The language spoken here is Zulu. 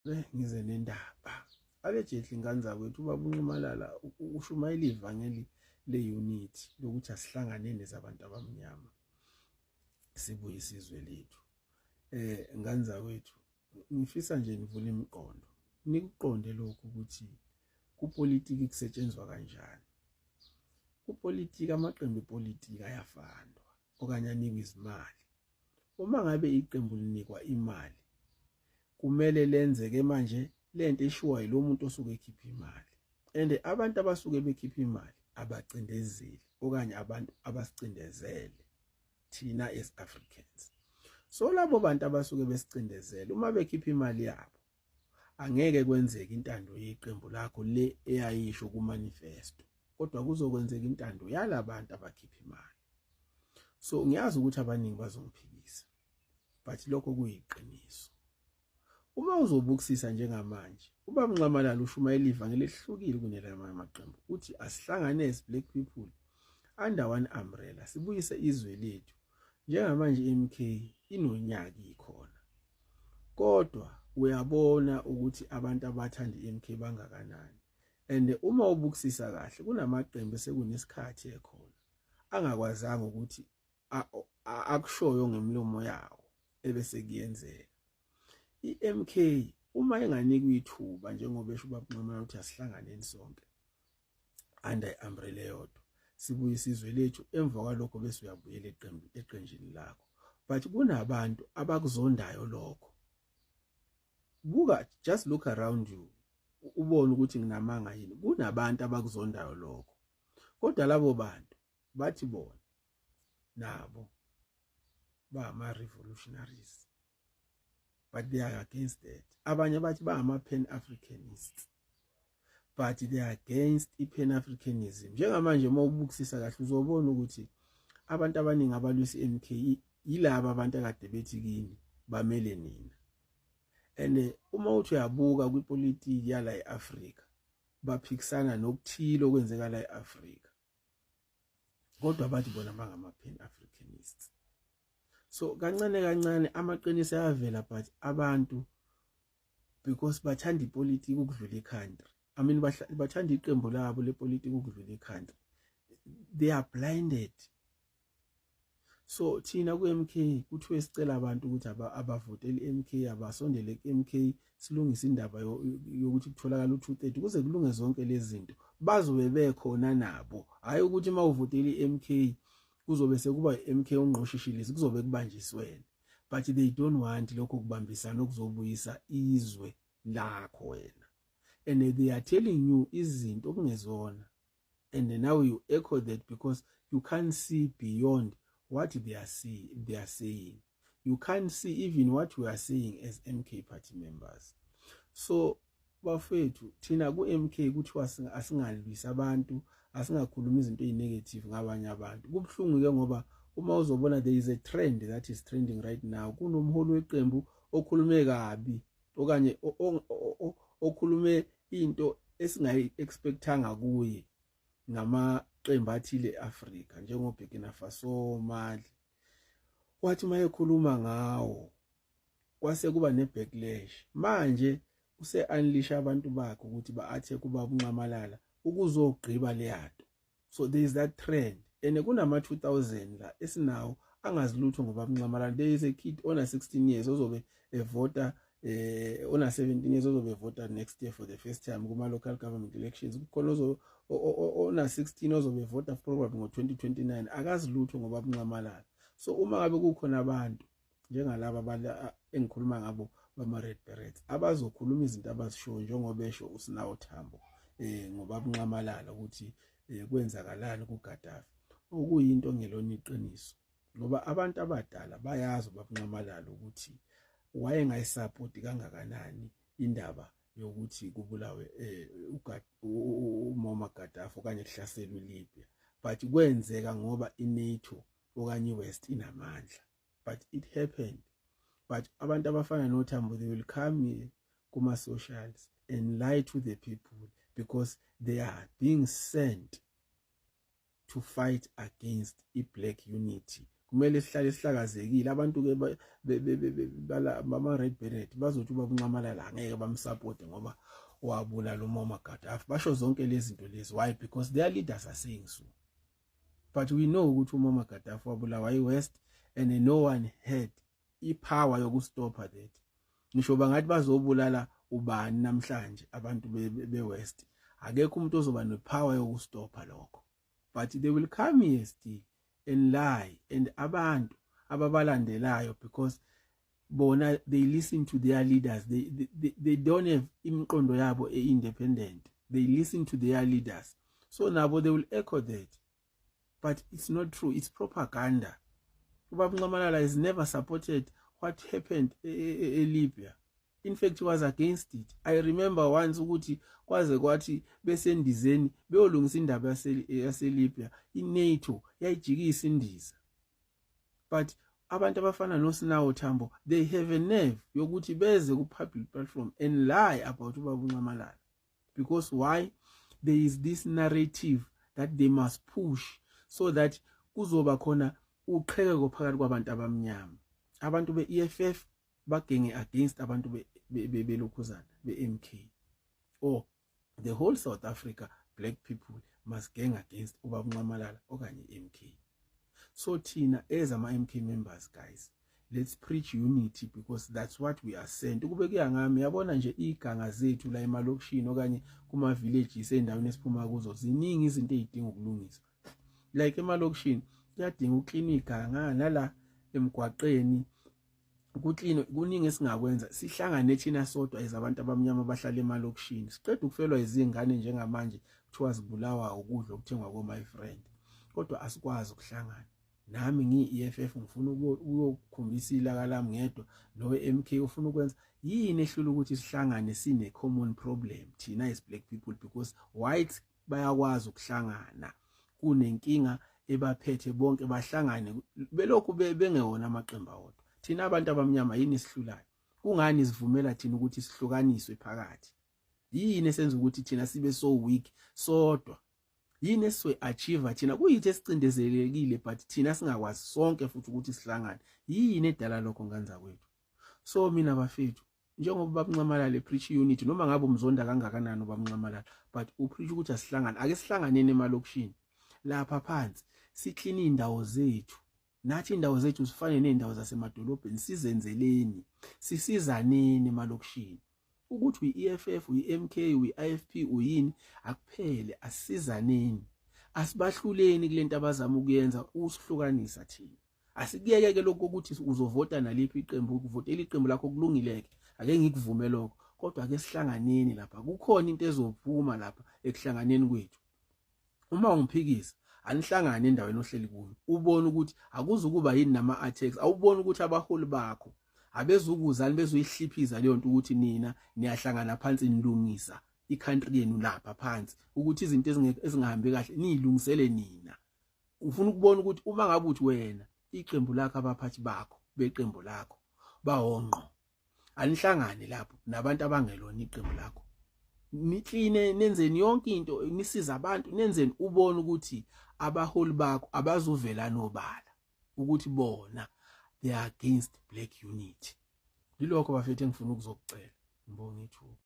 Ngize nendaba. Allegedly, ngane zakwethu, ubaba uNxamalala ushumayela ivangeli le-unity, lokuthi asihlanganeni zabantu abamnyama, sibuye isizwe lethu. Ngane zakwethu, ngifisa nje nivule imiqondo, nikuqonde lokhu ukuthi kupolitiki kusetshenzwa kanjani. Kupolitiki, amaqembu epolitiki ayafandwa okanye anikwe izimali. Uma ngabe iqembu linikwa imali, kumele lenzeke manje lento eshiwa yilo muntu osuke ekhipha imali, and abantu abasuke bekhipha imali abacindezeli okanye abantu abasicindezele thina as Africans. So labo bantu abasuke besicindezele, uma bekhipha imali yabo, angeke kwenzeke intando yeqembu lakho le eyayisho ku-manifesto, kodwa kuzokwenzeka intando yalabantu abakhipha imali. So ngiyazi ukuthi abaningi bazongiphikisa, but lokho kuyiqiniso. Uma uzobukisisa njengamanje, ubaba Nxamalala ushumayela ivangeli elihlukile kunelamanye amaqembu. Uthi asihlangane as black people under one umbrella, sibuyise izwe lethu. Njengamanje i-MK inonyaka ikhona, kodwa uyabona ukuthi abantu abathanda i-MK bangakanani. And uma ubukisisa kahle, kunamaqembu sekunesikhathi ekhona angakwazanga ukuthi akushoyo ngemlomo yawo ebese kuyenzeka. I-MK uma enganikwa ithuba, njengoba esho ubaba Nxamalala ukuthi asihlanganeni sonke under i-umbrella eyodwa, sibuye isizwe lethu, emva kwalokho bese uyabuyela eqembu eqenjini lakho. But kunabantu abakuzondayo lokho. Buka, just look around you, ubone ukuthi nginamanga yini. Kunabantu abakuzondayo lokho, kodwa labo bantu bathi bona nabo ba ama-revolutionaries, but they are against that. Abanye bathi ba ama-pan Africanists, but they are against i-pan Africanism. Njengamanje uma ubukisisa kahle, uzobona ukuthi abantu abaningi abalwisa i-MK yilaba abantu akade bethi kini bamele nina. And uma uthi uyabuka kwipolitiki yala e-Afrika, baphikisana nokuthile okwenzeka la e-Afrika, kodwa bathi bona bangama-pan Africanists. So kancane kancane amaqiniso ayavela, but abantu, because bathanda ipolitiki ukudlula i-country, I mean, bathanda iqembu labo lepolitiki ukudlula i-country, they are blinded. So thina ku-MK kuthiwe sicela abantu ukuthi abavotele i-MK, abasondele ku-MK, silungise indaba yokuthi kutholakala u-230 kuze kulunge zonke lezi zinto. Bazobe bekhona nabo, hhayi ukuthi uma uvotela i-MK kuzobe sekuba i-MK ongqoshishilisi, kuzobe kubanjiswene. But they don't want lokho kubambisana okuzobuyisa izwe lakho wena, and they are telling you izinto okungezona, and now you echo that because you can't see beyond what they are saying. You can't see even what we are saying as MK party members. So bafethu, thina ku-MK kuthiwa asingalwisi abantu, asingakhulumi izinto eyi-negative ngabanye abantu. Kubuhlungu-ke ngoba uma uzobona, there is a trend that is trending right now. Kunomholi weqembu okhulume kabi okanye okhulume into esingayi-expectanga kuye ngamaqembu athile e-Afrika, njengoBurkina Faso, Mali. Wathi uma ekhuluma ngawo, kwase kuba ne-backlash. Manje use-unleash abantu bakhe ukuthi ba-attack ubaba uNxamalala ukuzogqiba leyanto. So there is that trend, and kunama-2000 la esinawo angazi lutho ngoba uNxamalala. There is a kid ona 16 years ozobe evota, ona 17 years ozobe evota next year for the first time kuma local government elections. Kukhona ozo ona 16 ozobe evota probably ngo-2029, akazi lutho ngoba uNxamalala. So uma ngabe kukhona abantu njengalaba engikhuluma ngabo bama-Red Berets abazokhuluma izinto abazishoyo, njengoba esho uSinawo Thambo ngoba uNxamalala ukuthi kwenzakalani kuGaddafi, okuyinto ongelona iqiniso, ngoba abantu abadala bayazi ubaba uNxamalala ukuthi wayengayisapoti kangakanani indaba yokuthi kubulawe uMuammar Gaddafi okanye kuhlaselwe iLibya. But kwenzeka ngoba iNATO okanye iWest inamandla, but it happened. But abantu abafana noThambo, they will come here kuma-socials and lie to the people because they are being sent to fight against i-black unity. Kumele sihlale sihlakazekile. Abantu ke bama red beret bazothi uBaba uNxamalala angeke bamsupport ngoba wabulala uMuammar Gaddafi. Basho zonke lezi zinto lezi. Why? Because their leaders are saying so. But we know ukuthi uMuammar Gaddafi wabulawa i-West and no one had ipower yokustopha that. Ngisho bangathi bazobulala ubani namhlanje abantu be-West, akekho umuntu ozoba nepower yokustopha lokho. But they will come here still and lie, and abantu ababalandelayo, because bona they listen to their leaders. They don't have imiqondo yabo e-independent. They listen to their leaders, so nabo they will echo that. But it's not true, it's propaganda. Ubaba Nxamalala has never supported what happened eLibya. In fact, he was against it. I remember once ukuthi kwaze kwathi besendizeni beyolungisa indaba yaseLibya, iNATO yayijikisa indiza. But abantu abafana noSinawo Thambo, they have a nerve yokuthi beze ku-public platform and lie about ubaba uNxamalala. Because why? There is this narrative that they must push so that kuzoba khona uqhekeko phakathi kwabantu abamnyama. Abantu be-EFF bagenge against abantu belokhuzana be-MK, or the whole South Africa black people must gang against ubaba uNxamalala okanye i-MK. So thina as ama-MK members, guys, let's preach unity, because that's what we are sent. Ukube kuya ngami, yabona nje iganga zethu la emalokishini okanye kuma-villages, ey'ndaweni esiphuma kuzo, ziningi izinto ey'dinga ukulungiswa. Like emalokishini kuyadinga uklina iganga, nala emgwaqeni kuclean. Kuningi esingakwenza sihlangane thina sodwa as abantu abamnyama abahlala emalokishini. Siqeda ukufelwa izingane njengamanje, kuthiwa zibulawa ukudla okuthengwa ko-My Friend, kodwa asikwazi ukuhlangana. Nami ngiyi-EFF ngifuna ukuyokhombisa ilaka lami ngedwa, nowe-MK ufuna ukwenza. Yini ehlula ukuthi sihlangane sine-common problem thina as black people? Because whites bayakwazi ukuhlangana, kunenkinga ebaphethe bonke bahlangane belokhu bengewona amaqembu awodwa. Thina abantu abamnyama yini esihlulayo? Kungani sivumela thina ukuthi sihlukaniswe phakathi? Yini esenza ukuthi thina sibe so weak sodwa? Yini esizoyi achieve thina kuyithi esicindezelekile, but thina singakwazi sonke futhi ukuthi sihlangane? Yini edala lokho, nganza kwethu? So mina bafethu, njengoba babuNxamalala preach unity, noma ngabe umzonda kangakanani ubabuNxamalala, but upreach ukuthi asihlangane. Ake sihlanganeni emalokishini lapha phansi, siklini indawo zethu, nathi indawo zethu zifane nezindawo zasemadolobheni. Sizenzeleni, sisizaneni emalokishini. Ukuthi uyi-EFF, uyi-MK, uyi-IFP, uyini, akuphele. Asizaneni, asibahluleni kulento abazama ukuyenza, usihlukanisa thina. Asikuyeke lokho ukuthi uzovota naliphi iqembu. Ukuvotela iqembu lakho kulungileke, ake ngikuvume lokho, kodwa ake sihlanganeni lapha. Kukhona into ezophuma lapha ekuhlanganeni kwethu. Uma ungiphikisa, anihlangane endaweni ohleli kuyo, ubone ukuthi akuzukuba yini nama-attacks. Awuboni ukuthi abaholi bakho abezukuzani bezoyihliphiza leyo nto, ukuthi nina niyahlangana phansi, nilungisa i-country yenu lapha phansi, ukuthi izinto ezingahambi kahle niyilungisele nina. Ufuna ukubona ukuthi uma ngabe uthi wena iqembu lakho, abaphathi bakho beqembu lakho bawongqo, anihlangane lapho nabantu abangelona iqembu lakho, nikline, nenzeni yonke into, nisiza abantu, nenzeni, ubone ukuthi abaholi bakho abazuvela nobala ukuthi bona they are against black unity. Yilokho bafethu engifuna ukuzokucela. Ngibonga ithuba.